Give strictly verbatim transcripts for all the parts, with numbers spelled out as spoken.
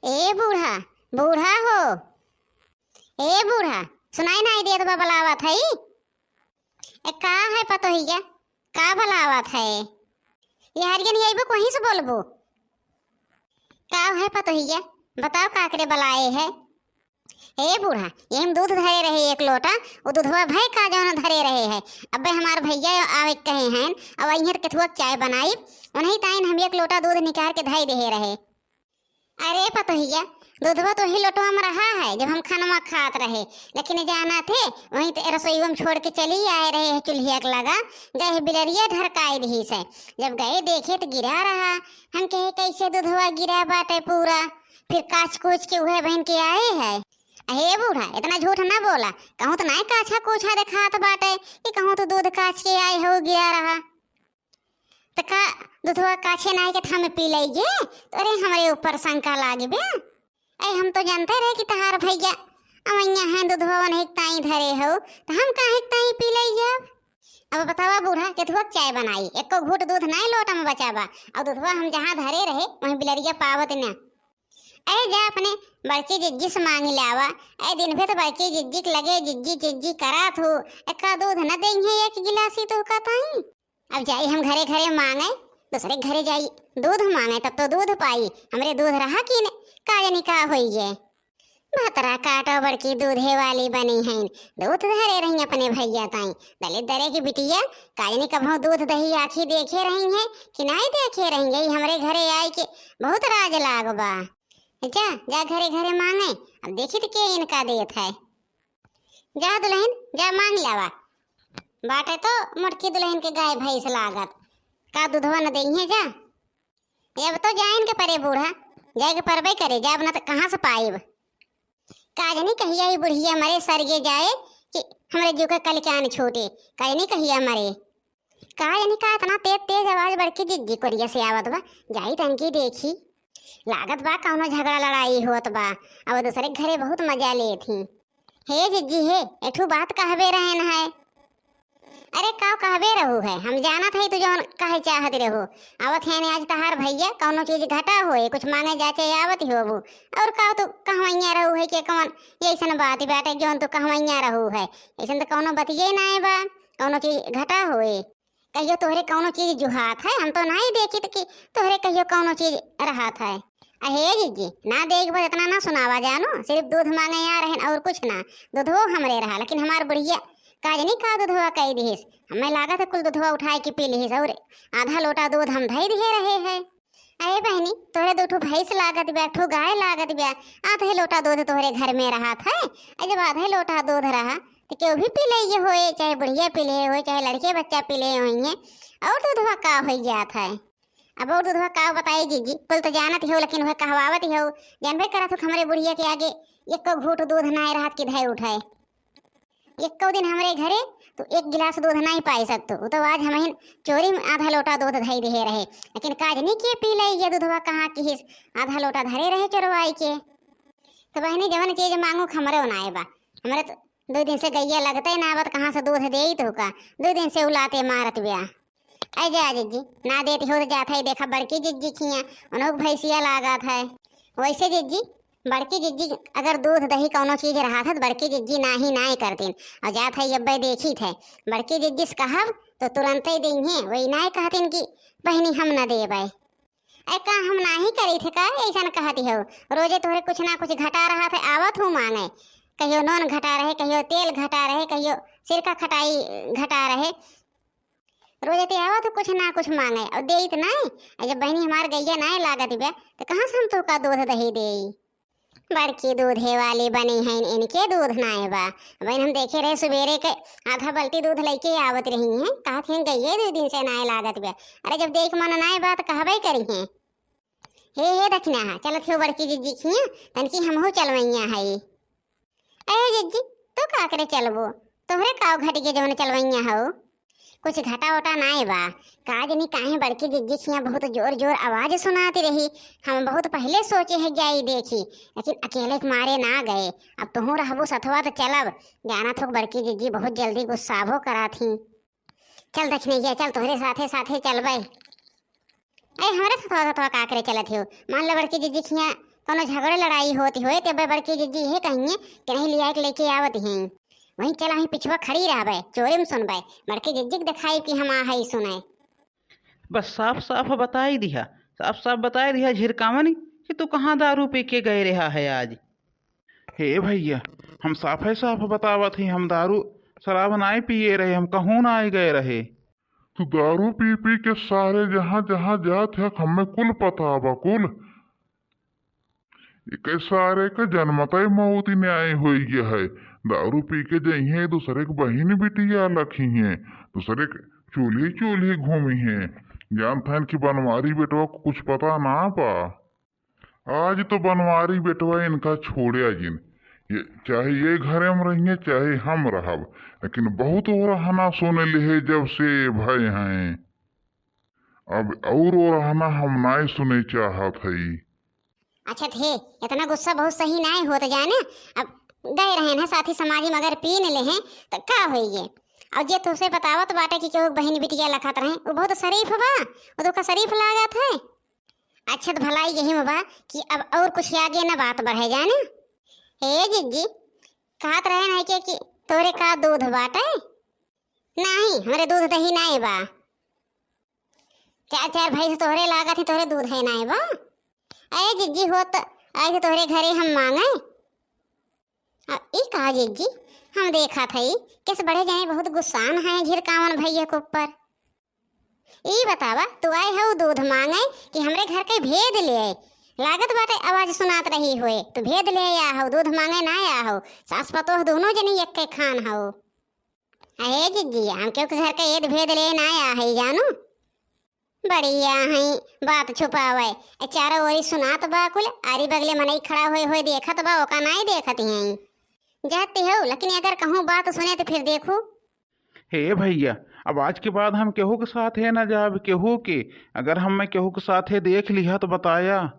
ए बूढ़ा, बूढ़ा हो, ए बूढ़ा, सुनाई नाई देत बा, बलावत है। ए, का है पतोहिया, का बलावत है? ये हरियन अइबो कहीं से बोलबो? का है पतोहिया, बताओ काकरे बलाए है? ए बूढ़ा, ये हम दूध धरे रहे एक लोटा, वो दूधवा भय का जौन धरे रहे है। अबे हमार भैया आवे के कहे हैं, अब अइहें तो केथुआ के चाय बनाई, उन्हीं ताइन हम एक लोटा दूध निकाल के धई देहे रहे। अरे पतोहिया, दूधवा तो ही लोटवा में रहा है, जब हम खानवा खात रहे, लेकिन जाना थे, वहीं ते रसोईवा में छोड़ के चली आए रहे है चूल्हिया के लगा, गए है बिलरिया ढरकाई दिहिस है। जब गए देखे तो गिरा रहा, हम कहे, "कैसे दूधवा गिरा बाटे पूरा?" फिर काछ कूछ के उहे बहिन के आए है। अहे बूढ़ा, इतना झूठ ना बोला, कहूँ तो नाई काछा कूछा देखात बाटे कि कहूँ तो दूध काछ के आए हो गिरा रहा। त का दूधवा काछे नाई के थामे पी लइगे? तो अरे हमरे ऊपर शंका लागे बे। अरे हम तो जानते रहे कि तहार भैया अवैया हैं, दूधवा वनहिक ताई धरे हो, तो हम काहे के ताई पी लइगे अब? अब बतावा बूढ़ा, केथुआ के चाय बनाई, एको घूट दूध नाई लोटा में बचावा, और दूधवा हम जहाँ धरे रहे, वहीं बिलरिया पावत न। अरे जा अपने बड़की जिज्जी से मांग लावा। अरे दिन भर तो बड़की जिज्जी के लगे जिज्जी जिज्जी करात हो, एका दूध न देइहे एक गिलासी तो का ताई। अब जाई हम घरे घरे मांगे, दूसरे घरे जाई दूध मांगे, तब तो दूध पाई। हमरे दूध रहा कि ने, का जानी का होई ये। भतरा काटो बड़की दूधे वाली बनी हैं, दूध धरे रही अपने भैया ताई। दलित दरे की बिटिया, का जानी कभो दूध दही आँखी देखे रही हैं कि नाई देखे रही हैं। हमरे घरे आई के बहुत राज लाग बा। जा, जा घरे घरे मांगे, अब देखी तो के इनका देत है। जा दुल्हन, जा मांग लावा। बाटे तो मोटकी दुल्हन के गाय भैंस लागत, का दूधवा न देइहे जा। अब तो जाइन के परे बूढ़ा, जाए के परबे करे, जाब न त कहाँ से पाइब। का जानी कहिया ई बुढ़िया मरे सरगे जाए कि हमरे जीव के कलिकान छूटे, का जानी कहिया मरे। का जानी का इतना तेज तेज आवाज बड़की जिज्जी कोरिया से आवत बा, जाई तनकी देखी। लागत बा कौनो झगड़ा लड़ाई होत बा, अब दूसरे के घरे बहुत मजा लेत ही। हे जिज्जी हे, एठू बात कहबे रहेन है। अरे का कहबे रहू है, हम जानत हई तू जौन कहे चाहत रहू। आवत है ने आज तहार भैया कौनो चीज घटा होए, कुछ मांगे जाचे आवत ही होबू। और का तू कहवैया रहू है कि कौन ऐसन बात बाटे जौन तू कहवैया रहू है? ऐसन तो कौनो बतिये नाय बा, कौनो चीज घटा होए। कहियो तोहरे कौनो चीज जुहात है, हम तो नाई देखित कि तोहरे कहियो कौनो चीज रहत है। अहे जिज्जी, ना देख बस इतना ना सुनावा जानो, सिर्फ दूध मांगे आ रहन और कुछ ना। दूधो हमरे रहा, लेकिन हमार बुढ़िया का जानी का दूधवा कई दिहिस। हमें लागत है कुल दूधवा उठाए के पी लिहिस और आधा लोटा दूध हम धई दिहे रहे है। अरे बहनी, तोहरे दू ठो भैंस लागत बा, एक ठो गाय लागत बा, आधे लोटा दूध तोहरे घर में रहत है। अरे जब आधे लोटा दूध रहा तो केहू भी पी ले होए, चाहे बुढ़िया पी ले होए, चाहे लड़के बच्चा पी ले होइए, और दूधवा का हो जात है। अब और दूधवा का बताई जिज्जी, कुल तो जानत ही हो, लेकिन वह कहवावत ही हो। जानबे करत हो कि हमरे बुढ़िया के आगे एको घूट दूध नाय रहत कि धय उठाए। एको दिन हमरे घरे तू एक गिलास दूध नाय पाई सकतो, वो तो आज हमहिन चोरी में आधा लोटा दूध धई दिहे रहे, लेकिन का जानी के पी ले ये दूधवा कहाँ किहिस, आधा लोटा धरे रहे चोरवाई के। तो बहनी जवन चीज मांगू हमरे नाय बा, हमरे तो दो दिन से गैया लगते ना आवत, कहाँ से दूध देई तो का? दो दिन से उलाते मारत बिया। ऐ जा जिज्जी, ना देती हो तो जात है, देखा बड़की जिज्जी खिया, उन्हों के भैंसिया लागत है। वैसे जिज्जी, बड़की जिज्जी अगर दूध दही कौनो चीज रहत है तो बड़की जिज्जी नाही नाही करतीन। और जात है अब्बे देखी थे, बड़की जिज्जी से कहब तो तुरंते देइहे, वही नाही कहतीन कि बहनी हम न देबे। ऐ का हम नाही करी थे का, ऐसन कहती हो? रोजे तोहरे कुछ ना कुछ घटा रहत है, आवत हूँ मांगे। कहियो नून घटा रहे, कहियो तेल घटा रहे, कहियो सिरका खटाई घटा रहे। रोजे ते आवत हो कुछ ना कुछ मांगे और देइत नाय। ऐ जब बहनी हमार गैया नाय लागत बा, तो कहाँ से हम तोका दूध दही देई? बड़की दूधे वाली बनी हैं, इनके दूध नाय बा। बहन हम देखे रहे सुबेरे के आधा बाल्टी दूध लेके आवत रही हैं, कहत हैं गैया दो दिन से नाय लागत बा। अरे जब देख मन नाय बा तो कहबे करी हैं। हे, हे दखिनहा, चलत हो बड़की जिज्जी खिया, तनकी हमहू चलवैया हई। ए जिज्जी, तू का करे चलबो? तोहरे काव घट गे जवन चलवैया हो? कुछ घटा ओटा नाय बा। का जनी काहे बड़की जिज्जी खिया बहुत जोर जोर आवाज सुनाती रही। हम बहुत पहले सोचे है जाई देखी, लेकिन अकेले के मारे ना गए। अब तुहू रहबू सथवा तो चलब। जानत हो बड़की जिज्जी बहुत जल्दी गुस्साबो करात ही। चल दखिनैया, चल तोहरे साथे साथे चलबै। ए, हमरे सथवा सथवा का करे चलत हो? मान लो बड़की जिज्जी खिया कौनो झगड़े लड़ाई होती होए, ते बड़की जिज्जी हे कहिए कि नहीं लिया के लेके आवत हैं। वहीं चला, वहीं पिछुआ खड़ी रहबे, चोरी में सुनबे, बड़की जिज्जी के दिखाई कि हम आ हई सुने। बस साफ साफ बताई दिहा, साफ साफ बताई दिहा झिरकावन कि तू कहाँ दारू पी के गए रहा है आज। हे भैया, हम साफे साफ बतावत ही, हम दारू शराब नाय पिए रहे, हम कहूँ नाय गए रहे। तू दारू पी पी के सारे जहाँ जहाँ जात है, हमें कुल पता बा, कुल। एके सारे का जनमतई मौत न्याय होई गया है। दारू पी के जइहें, दूसरे के बहिन बिटिया लखी हैं, दूसरे के चूल्ही चूल्ही घूमी हैं। जानत हन कि बनवारी बेटवा को कुछ पता ना बा। आज तो बनवारी बेटवा इनका छोड़े जिन, ये चाहे ये घरे में रहिए, चाहे हम रहब, लेकिन बहुत ओरहना सुन लिहे जब से भय हैं। अब और ओरहना हम नाय सुने चाहत हई। अच्छा थे, इतना गुस्सा बहुत सही नाय होत जाने। अब गए रहे हैं साथी समाजी में, अगर पी न ले हैं तो का होई गे? और जे तुसे बतावत बाटे कि केहू बहिन बिटिया लखत रहे, वो बहुत शरीफ बा, वो तो का शरीफ लागत है। अच्छा, तो भलाई यही में बा कि अब और कुछ आगे न बात बढ़े जाने। हे जिज्जी, कहत रहे नहीं के कि तोरे का दूध बाटे? नहीं, हमरे दूध दही नाय बा। चार चार भैंस तोहरे लागत ही, तोहरे दूध है नाय बा। अरे जिज्जी, होत आए थे तोहरे घरे हम मांगे। अब ई का जिज्जी, हम देखत हई, किस बड़े जाए बहुत गुस्सान है झिरकावन भैया के ऊपर। ई बतावा, तू आए हऊ दूध मांगे कि हमरे घर के भेद ले आए? लागत बाटे आवाज सुनात रही होए, तू भेद ले आया हऊ, दूध मांगे ना आया हऊ। सास पतोह दोनों जनी एक्के खान हऊ। अहे जिज्जी, हम केहू के घर के एद भेद ले ना आया है जानू। बढ़िया है, बात छुपावे। ए, चारों ओरी सुनात बा कुल, आरी बगले मनई खड़ा होए होए देखत बा, ओका नाई देखत हैं। जाते हो, लेकिन अगर कहूँ बात सुने तो फिर देखू। हे भैया, अब आज के बाद हम केहू के साथे न जाब, केहू के। अगर हमें केहू के साथे देख लिहा तो बताया।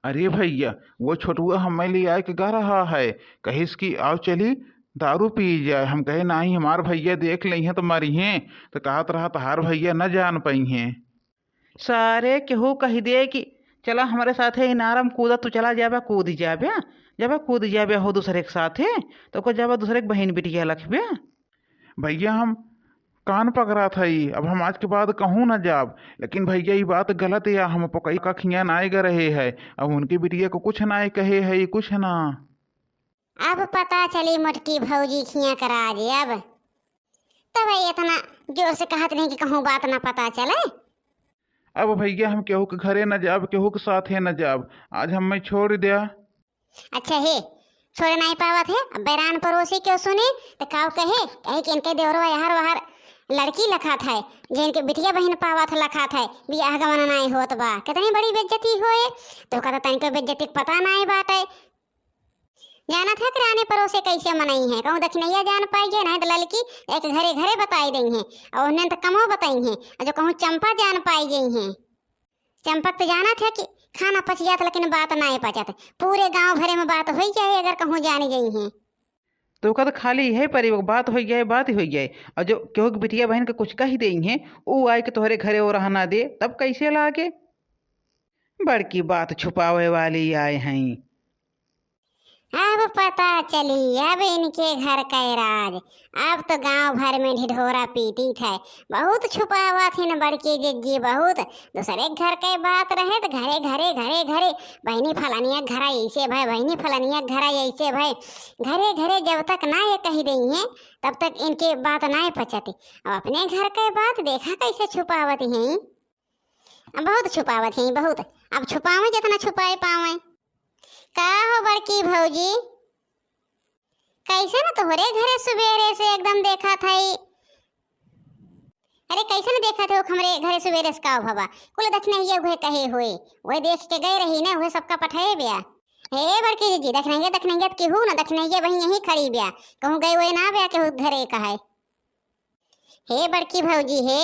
अरे भैया, वो छोटुआ हमें ले आए के गा रहा है, कहिस कि आओ चली दारू पी जाए। हम कहे, "नहीं, हमार भैया देख लेइहें तो मरिहें।" तो कहत रहा, "तहार भैया न जान पइहें।" सारे केहू कहि दे कि चला हमरे साथे इनारम कूदा, तू चला जाबे, कूद जाबे, जाबे कूद जाबे हो दूसरे के साथे, तो को जाबे दूसरे के बहिन बिटिया लखबे। भैया हम कान पकड़ात हई, अब हम आज के बाद कहूँ न जाब। लेकिन भैया ई बात गलत या, हम पकई का खिया नाय ग रहे है, अब उनके बिटिया को कुछ नाय कहे है, कुछ ना। अब पता चली मोटकी भौजी खिया कराज अब। तब इतना जोर से कहत नहीं कि कहूँ बात ना पता चले। अब भैया हम केहू के घरे न जाब, केहू के साथे न जाब, आज हमें छोड़ द्या। अच्छा हे, छोड़े नाई पावत है, अब बैरान पड़ोसी क्यों सुने, तो काव कहे, कहे कि इनके देवरवा यार वाहर लड़की लखात है, जे इनके बिटिया बहिन पावत लखात है, बियाह गवन नाई होत बा, कितनी बड़ी बेइज्जती होए, तो कहता तनिको बेइज्जती के पता नाई बाटे। जानत है किराने पड़ोसे कैसे मनई है, कहूँ दखिनैया जान पाई गए, नहीं तो ललकी एक घरे घरे बताई देइहें, और उन्हें तो कमो बताइहें, और जो कहूँ चंपा जान पाई गई हैं, चंपक तो जानत है कि खाना पच जात, लेकिन बात नाय पचत। पूरे गांव भरे में बात होई जाए, अगर कहूँ जानी गई हैं। तो ओका तो खाली यही परी, बात होई जाए, बात ही होई जाए। और जो केहू के बिटिया बहन के कुछ कही देई हैं, ऊ आए के तोहरे घरे ओरहा ना दे, तब कैसे लागे? बड़की बात छुपावे वाली आए हैं। अब पता चली, अब इनके घर के राज। अब तो गांव भर में ढिढोरा पीटित है। बहुत छुपावत हिन बड़की जिज्जी, बहुत। दूसरे घर के बात रहे तो घरे, घरे, घरे, घरे, बहिनी फलानिया के घर ऐसे भय, बहिनी फलानिया के घर ऐसे भय। घरे, घरे जब तक ना ये कही देई हैं, तब तक इनके बात ना पचती। अब अपने घर के बात देखा कैसे छुपावत हैं। अब बहुत छुपावत हैं, बहुत। अब छुपावे जितना छुपाए पावे। का हो बड़की भौजी, कैसे न तोहरे घरे सुबेरे से एकदम देखत हई? अरे कैसे न देखत हो हमरे घरे सुबेरे से, का भवा? कुल दखिनैया उहे कहे होए, वही देख के गए रही ना, उहे सबका पठाए ब्या। हे बड़की जिज्जी, दखिनैया, दखिनैया त केहू ना, दखिनैया वहीं यहीं खड़ी ब्या, कहूँ गए हुए ना ब्या केहू घरे कहे। हे बड़की भौजी हे,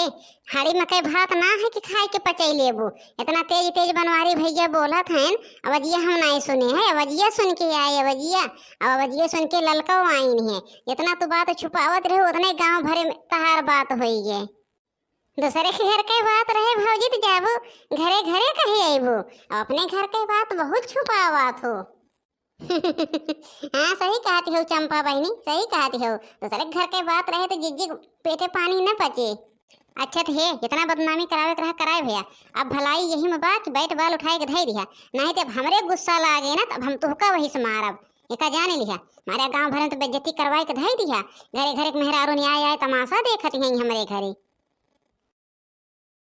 हाड़ी में के भात ना है कि खाए के पचई लेबू। इतना तेज तेज बनवारी भैया बोलत हैं, अवजिया हम नाई सुने हैं, अवजिया सुन के आए, अवजिया। अब अवजिया सुन के ललकौ आइन है। इतना तू बात छुपावत रहे, उतने गांव भरे में तहार बात होई गए। दूसरे के घर के बात रहे भौजी त जाबू, घरे घरे कहे अइबू, अपने घर के बात बहुत छुपावत हो। हाँ, सही कहत हो चंपा बहिनी, सही कहत हो। दूसरे के घर के बात रहे त जिज्जी पेटे पानी न पचे। अच्छा त हे, जितना बदनामी करावे के रहा कराए भैया, अब भलाई यही में बा कि बैट बॉल उठाए के धई दिहा, नहीं त अब हमरे गुस्सा लागे ना त अब हम तुहका वही से मारब। एका जाने लिहा, हमारे गांव भर में त बेइज्जती करवाए के धई दिहा, घरे घरे के मेहरारू नहीं आए आए तमाशा देखत हैं हमरे घरे।